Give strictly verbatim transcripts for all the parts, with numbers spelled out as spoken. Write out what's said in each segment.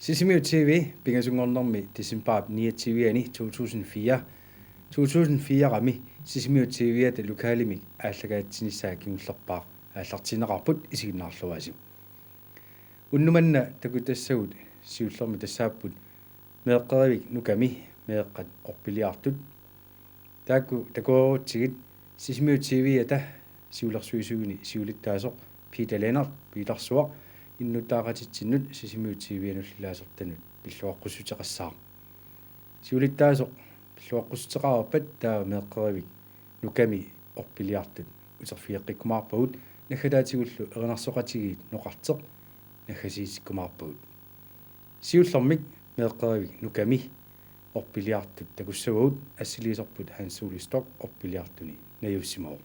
Sisimiut T V pingasunngornermi decembarip niogtyve-ani to tusind fire. To tusind fire-mi Sisimiut T V-ata lokalimik aallakaatitsinissaa kingullerpaaq aallartinneqarput, isiginnaarluarisi. Unnuk manna takutassagut siullermik tassaapput meeqqerivik nukami meeqqat orpiliartut. Taakku takoreerutsigit Sisimiut T V-ata siulersuisuini siulittaasoq Peter Lennert Piitarsuaq innuttaaqatitsinnut Sisimiut T V-anut ilaasortanut pilluaqqussuteqassaaq. Siulittaasoq pilluaqqussuteqarpat taava meeqqerivik nukami orpiliartut uterfigeqqikkumaarpagut, naggataatigullu erinarsoqatigiit Noqarteq naggasiitikkumaarpagut. Siullermik meeqqerivik nukami orpiliartut takussavagut, assiliisorput Hans Ole Stock orpiliartuni najuussimavoq.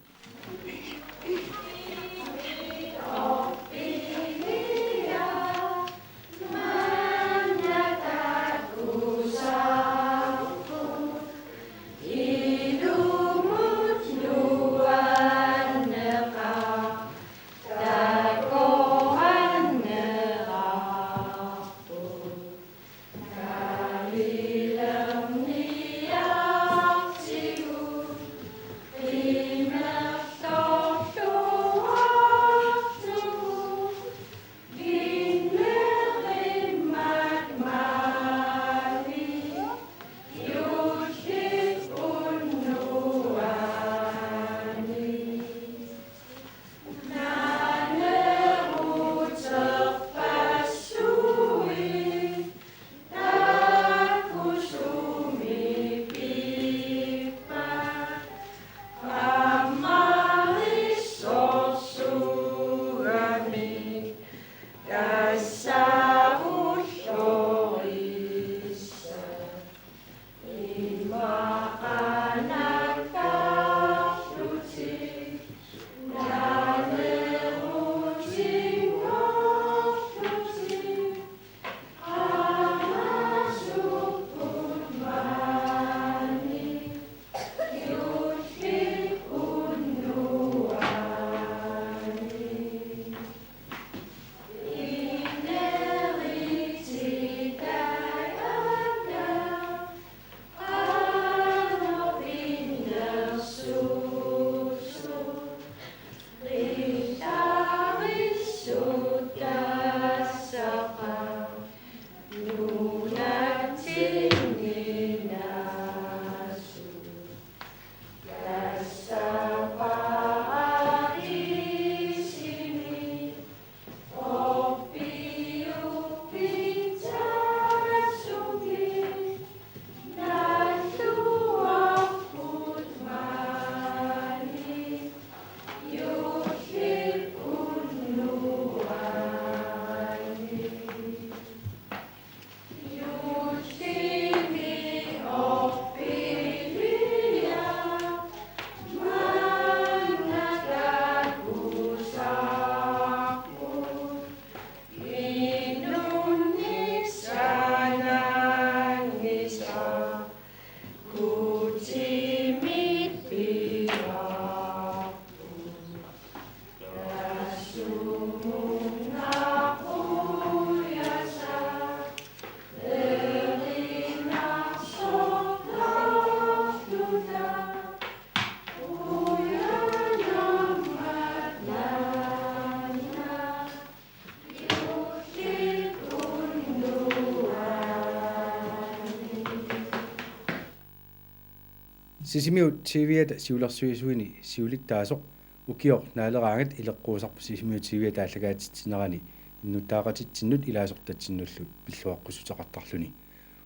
Sisimiut T V-ata siulersuisuini siulittaasoq ukioq Naaleraangat ileqquusarpoq Sisimiut T V-ata aallakaatitsinerani innuttaaqatitsinnut ilaasortatsinnullu pilluaqqussuteqartarluni.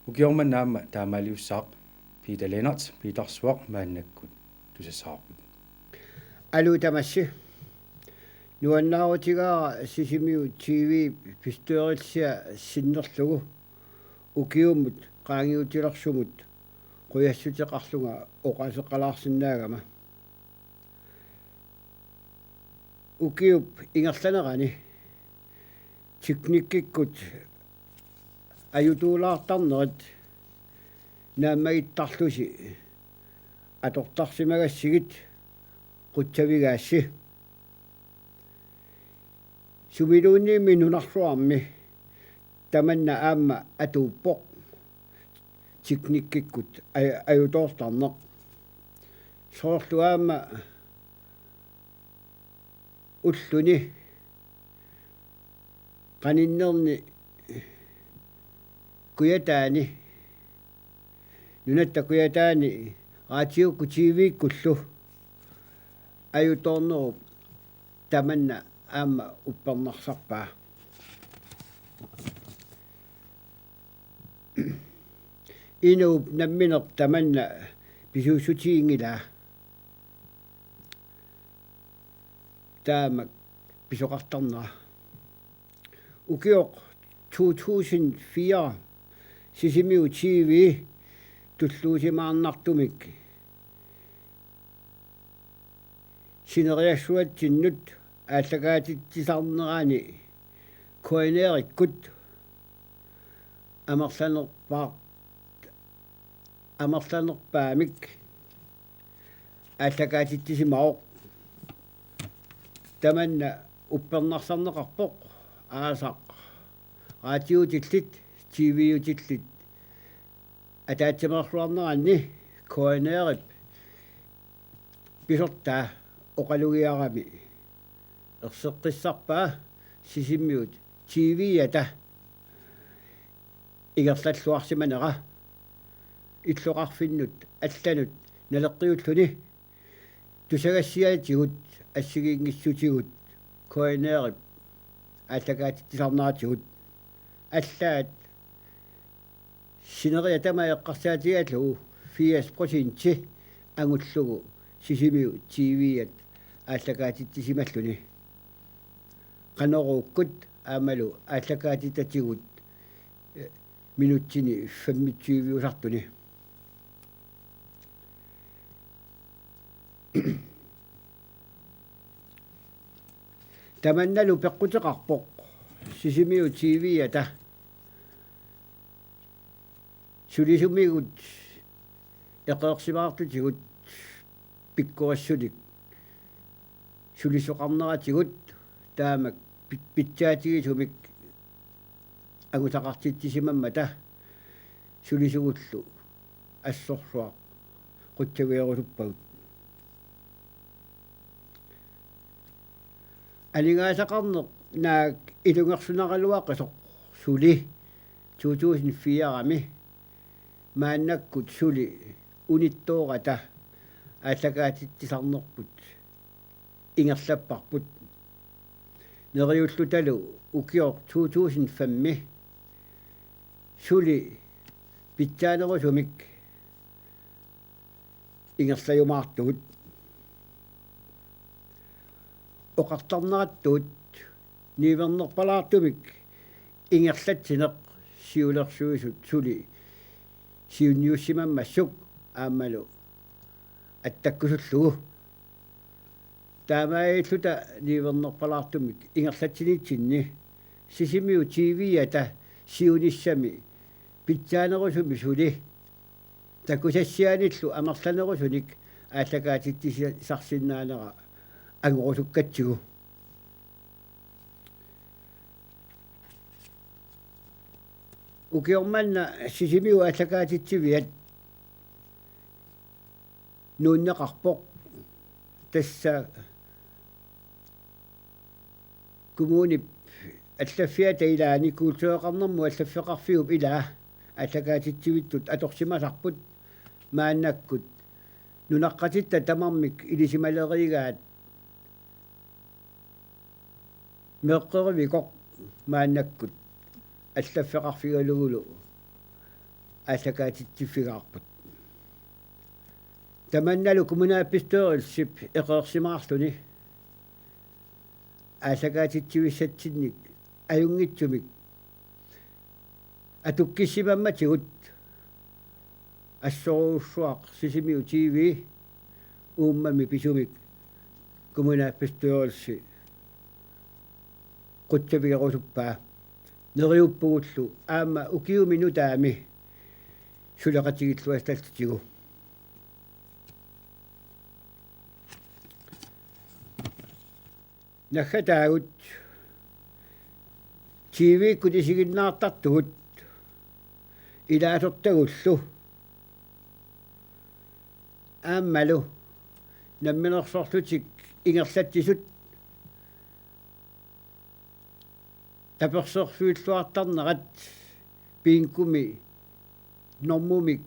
Ukioq manna aamma taamaaliussaaq Peter Lennert Piitarsuaq maannakkut tusassavarput. Aluu tamassi. Nuannaarutigaara Sisimiut T V bestyrelsia sinnerlugu ukiumut qaangiutilersumut qujassuteqarlunga oqaaseqalaarsinnaagama. Ukiup ingerlanerani teknikkikkut ajutuulaartarnerit naammagittarlusi atortarsimagassigit qutsavigaassi. Sumiluunniimmi nunarsuarmi Tamanna aamma atuuppoq teknikkikkut aj-, ajutoortarneq. Soorlu aamma ulluni qaninnerni Kujataani, Nunatta Kujataani raatiukkut T V-kkullu ajutoornerup tamanna aamma uppernarsarpaa. Inuup nammineq tamanna pisuussutiginngilaa. Taamak pisoqartarnera. Ukioq to tusind fire Sisimiut T V tulluusimaarnartumik sineriassuatsinnut aallakaatitsisarnerani K N R-ikkut amerlanerpaaq-, amerlanerpaamik aallakaatitsisimavoq. Tamanna uppernarsarneqarpoq aasaq raatiutillit, T V-utillit ataatsimeerluarnerani K N R-ip pisortaa oqalugiarami erseqqissarpaa Sisimiut T V-ata ingerlalluarsimanera illoqarfinnut allanut naleqqiulluni tusagassiaatigut assigiinngissutigut K N R-ip aallakaatitsisarneratigut. Allaat sineriak tamaat eqqarsaatigalugu firs procenti angullugu Sisimiut T V-at aallakaatitsisimalluni. Qanoruukkut aammalu aallakaatitatigut, eh, minutsini femogtyve-usartuni. Tamannalu peqquteqarpoq Sisimiut T V-ata sulisumigut eqeersimaartutigut pikkorissunik sulisoqarneratigut taamak pi-, pitsaatigisumik angusaqartitsisimammata sulisugullu assorsuaq qutsavigerusuppagut. Aningaasaqarneq naak ilungersunaraluaqisoq suli to tusind fire-mi maannakkut suli unittoorata aallakaatitsisarnerput ingerlapparput. Neriullutalu ukioq to tusind fem-mi suli pitsaanerusumik ingerlajumaartugut. Oqartarnerattuut niuernerpalaartumik ingerlatsineq siulersuisut suli siunniussimammassuk aammalu attakkusullugu. Taamaalilluta niuernerpalaartumik ingerlatsinitsinni Sisimiut T V-ata siunissami pitsaanerusumi suli takusassiaanillu amerlanerusunik aallakaatitsisarsinnaanera angorusukkatsigu. Ukioq manna Sisimiut aallakaatitsiviat nuunneqarpoq. Tassa kommunip allaffiata ilaani kultureqarnermut allaffeqarfiup ilaa aallakaatitsivittut atorsimasarput maannakkut nunaqqatitta tamarmik ilisimaleriigaat meeqqerivikoq maannakkut allaffeqarfigalugulu aallakaatitsiffigaarput. Tamannalu kommunalbestyrelsip eqeersimaarluni aallakaatitsivissatsinnik ajunngitsumik atukkissimammatigut assorujussuaq Sisimiut T V uummami pisumik kommunalbestyrelsi qutsavigerusuppaa. Neriuppugullu aamma ukiumi nutaami suleqatigilluassallutigu. Naggataagut T V-kkut isiginnaartartugut ilaasortagullu aammalu namminersorlutik ingerlatsisut tapersersuilluartarnerat bingumi normumik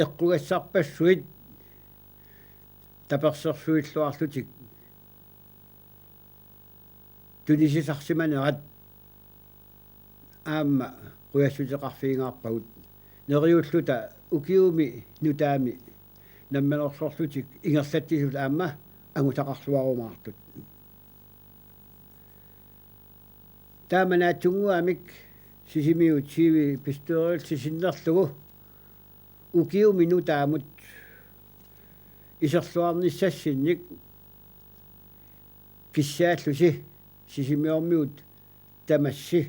eqqugassarpassuit tapersersuilluarlutik tunisisarsimanerat aamma qujassuteqarfigingaarpagut neriulluta ukiumi nutaami namminersorlutik ingerlatsisut aamma angusaqarluarumaartut. Taamanaatsunnguamik Sisimiut T V bestyrelse sinnerlugu ukiumi nutaamut iserluarnissassinnik kissaallusi, Sisimiormiut tamassi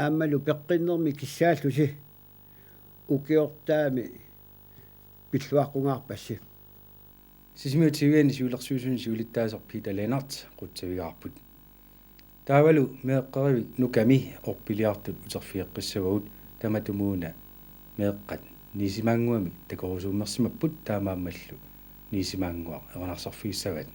aammalu peqqinnermi kissaallusi ukiortaami pilluaqqungaarpassi. Sisimiut T V-ani siulersuisuni siulittaasoq Peter Lennert qutsavigaarput. Taavalu meeqqerivik Nukami orpiliartut uterfigeqqissavagut, tamatumuuna meeqqat Nisimaannguamik takorusuummersimapput, taamaammallu Nisimaannguaq erinarsorfigissavaat.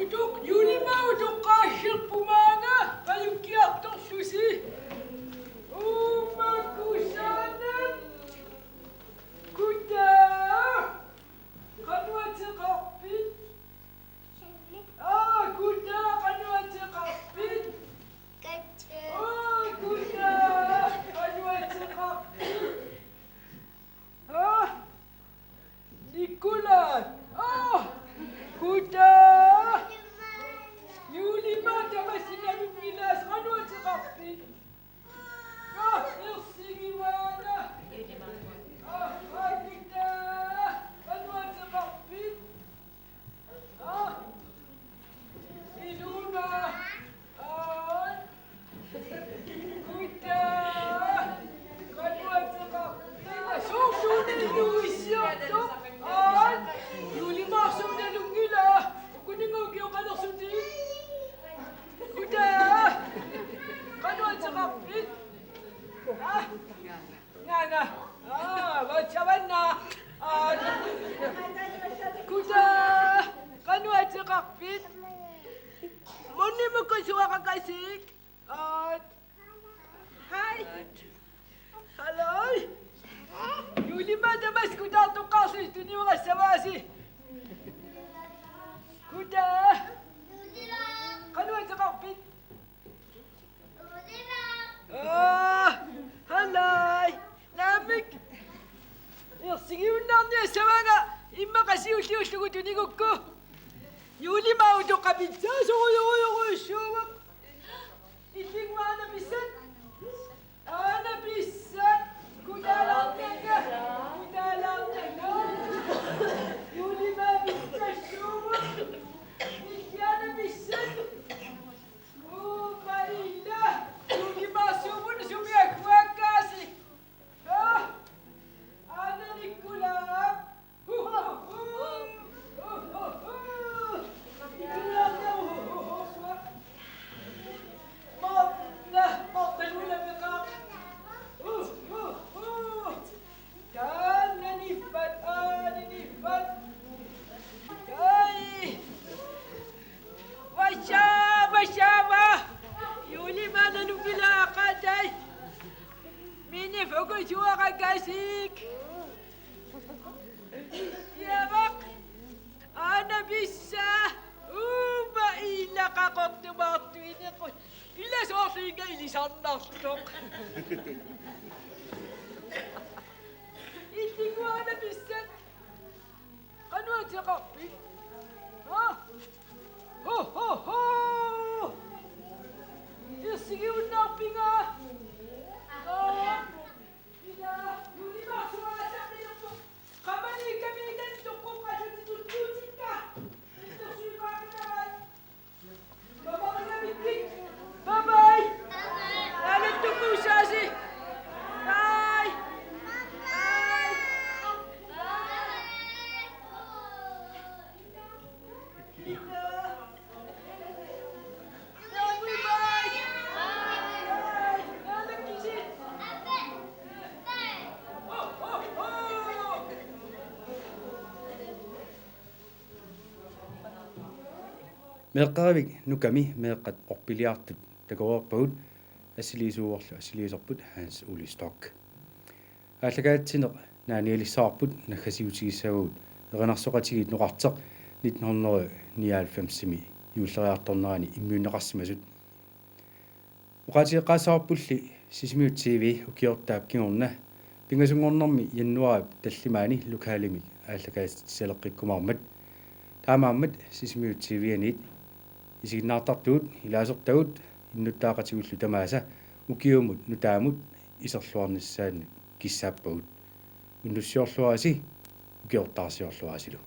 Utoq, Juulimaa utoqqaasserpumaanga, pajukkiartorlusi. Uumma kusanaq. Kutaa, qanoq ateqarpit? Aa, kutaa, qanoq ateqarpit? Aa, kutaa, qanoq ateqarpit? Aa, Nikolai. Aa, kutaa. Juulimaa tamassi nalunngilaat, qanoq ateqarpit? Aa, ersigivaana. Aa, aa, kutaa, qanoq ateqarpit? Aa, Iluna. Aa, kutaa, qanoq ateqarpit? Aa, suusuuni inuuissiortoq. Aa, Juulimaa suunalunngilaat. Ukuninnga ukioqalersutit. Kutaa, qanoq ateqarpit? Aa, naana. Aa, vachavanna. Aa, kutaa, qanoq ateqarpit? Munnimuku suaqakasik. Aa, hai. Halløj. Juulimaa tamassi kutaartoqqaarlusi tuniugassavaasi. Kutaa, qanoq ateqarpit? Aa, halløj. Naamik. Ersigiunnaarniassavanga, immaqa siulliullugu tunigukku. Juulimaa utoqqaq pitsaasorujorujorujussuuvoq. Illinnguaq aana pissat. Aana pissat. Kutaalaarnanga. Kutaalaarnanga. Juulimaa pitsassuuvoq. Illit aana pissat. Uumma ila. Juulimaa suuvoq, sumi akuakkaasi? Aa, aana Nikolai. Taanna niffat, aana niffat. Ai. Vasha, vasha, va. Juulimaa nalunngilaat qatai. Mini fokusuaqakasik. Iavaq. Aana pissat. Uumma ila qaqortumaartuinequt. Ila soorlu inga ilisarnartoq. Illinnguaq aana pissat. Qanoq ateqarpit? Ha? Ho, ho, ho! Issigiunnaarpinga? Aa, ila, julimaarsuaasaqqilerpoq. Qamani kamiitan toqqoqqasutitut tuutikka. Ittorsuipaakataat. Bye bye. Bye bye. Bye bye. Bye bye. Meeqqerivik Nukami meeqqat orpiliartut takoreerpagut, assiliisuuvorlu assiliisorput Hans Ole Storch. Aallakaatitsineq naanialissavarput naggasiutigissavagut Erinarsoqatigiit Noqarteq nitten hundrede nioghalvfemsimi juulleriartornerani immiunneqarsimasut. Oqaatigeqqaassavarpulli Sisimiut T V ukiortaap kingorna pingasunngornermi januaarip tallimaani lokalimik aallakaatitsisaleqqikkumaarmat. Taamaammat Sisimiut T V-aniit isiginnaartartugut ilaasortagut innuttaaqatigullu tamaasa ukiumut nutaamut iserluarnissaannut kissaappagut. Unnussiorluarisi, ukiortaarsiorluarisilu.